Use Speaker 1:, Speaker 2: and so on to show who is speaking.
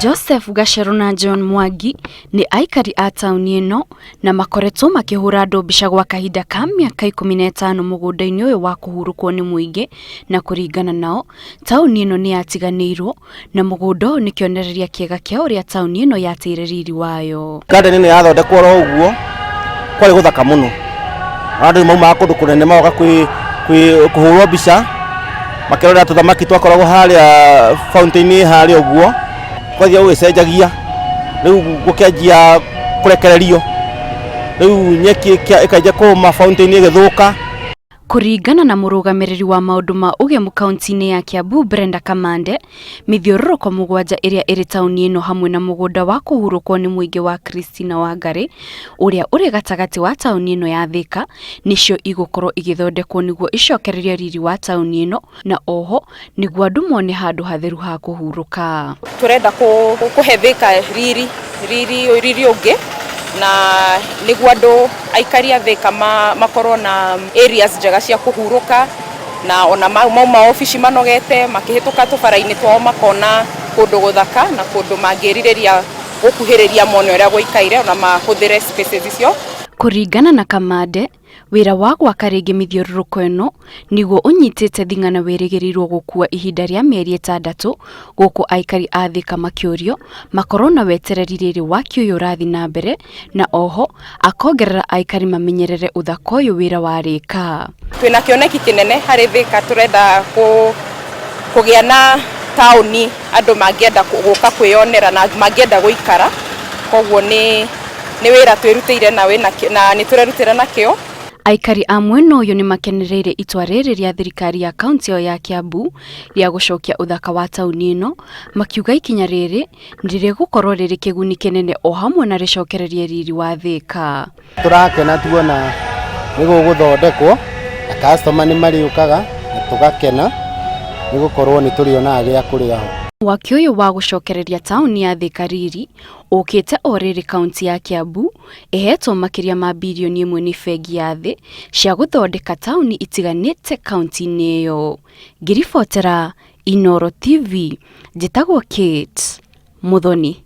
Speaker 1: Joseph Gacheru na John Mwangi nĩ aikari a taũni ĩno na makoretwo makĩhũra andũ mbica gwa kahinda ka mĩaka 15 mũgũnda-inĩ ũyũ wa kũhurũkwo nĩ mũingĩ, na kũringana nao, taũni ĩno nĩ yatiganĩirwo na mũgũnda ũyũ nĩ kĩonereria kĩega kĩa ũrĩa taũni ĩno yateire riri wayo.
Speaker 2: Garden ĩno yathondekwo oro ũguo kwarĩ gũthaka mũno, andũ nĩ maumaga kũndũ kũnene magoka kũhũrwo mbica makĩrorera tũthamaki twakoragwo harĩa fountain harĩa ũguo, gwathiĩ gũgĩcenjagia rĩu gũkĩanjia kũrekererio, rĩu nyeki ĩkanjia kũma fountain ĩgĩthũka.
Speaker 1: Kũringana na mũrũgamĩrĩri wa maũndũ ma ũgemu kaunti-inĩ ya Kiambu Brenda Kamande, mĩthiũrũrũko mũgwanja ĩrĩa ĩrĩ taũni ĩno hamwe na mũgũnda wa kũhurũkwo nĩ mũingĩ wa Christina Wangari ũrĩa ũrĩ gatagatĩ wa taũni ĩno ya Thika nĩcio igũkorwo igĩthondekwo nĩguo icokererie riri wa taũni ĩno na oho nĩguo andũ mone handũ hatheru ha kũhurũka.
Speaker 3: Tũrenda kũhe Thika riri, riri, riri ũngĩ na nĩguo andũ aikari a Thika makorwo na areas njega cia kũhurũka na ona mauma obici manogete makĩhĩtũka tũbara-inĩ twao makona kũndũ gũthaka na kũndũ mangĩrirĩria gũkuhĩrĩria mone ũrĩa gũikaire na mahũthĩre spaces icio.
Speaker 1: Kũringana na Kamande, Wĩra wa gwaka rĩngĩ mĩthiũrũrũko ĩno nĩguo ũnyitĩte thing'a na wĩrĩgĩrĩirwo gũkua ihinda rĩa mĩeri ĩtandatũ gũkũ aikari a Thika makĩũrio makorwo na wetereri rĩrĩ waki ũyũ ũrathiĩ na mbere na oho akongerera aikari mamenyerere ũthaka ũyũ wĩra warĩka.
Speaker 3: Twĩna kĩoneki kĩnene harĩ Thika, tũrenda kũgĩa na taũni andũ mangĩenda gũka kwĩyonera na mangĩenda gũikara, koguo nĩ Nĩ wĩra twĩrutĩire na wĩna na nĩ tũrerutĩra na kĩo.
Speaker 1: Aikari a mwena ũyũ nĩ makenereire itua rĩrĩ rĩa thirikari ya kaunti ĩyo ya Kiambu rĩa gũcokia ũthaka wa taũni ĩno, makiuga ikinya rĩrĩ nĩ rĩgũkorwo rĩrĩ kĩguni kĩnene o hamwe na rĩcokererie riri wa Thika.
Speaker 4: Tũrakena tuona nĩ gũgũthondekwo na customer nĩ marĩũkaga na tũgakena nĩ gũkorwo nĩ tũrĩonaga gĩa kũrĩa ho.
Speaker 1: Mwaki ũyũ wa gũcokereria taũni ya Thika riri Ũkĩte o rĩrĩ kaunti ya Kiambu ĩheetwo makĩria ma birioni ĩmwe nĩ bengi ya thĩ cia gũthondeka taũni itiganĩte kaunti-inĩ ĩyo. Ngĩribotera Inooro TV, njĩtagwo Kate Muthoni.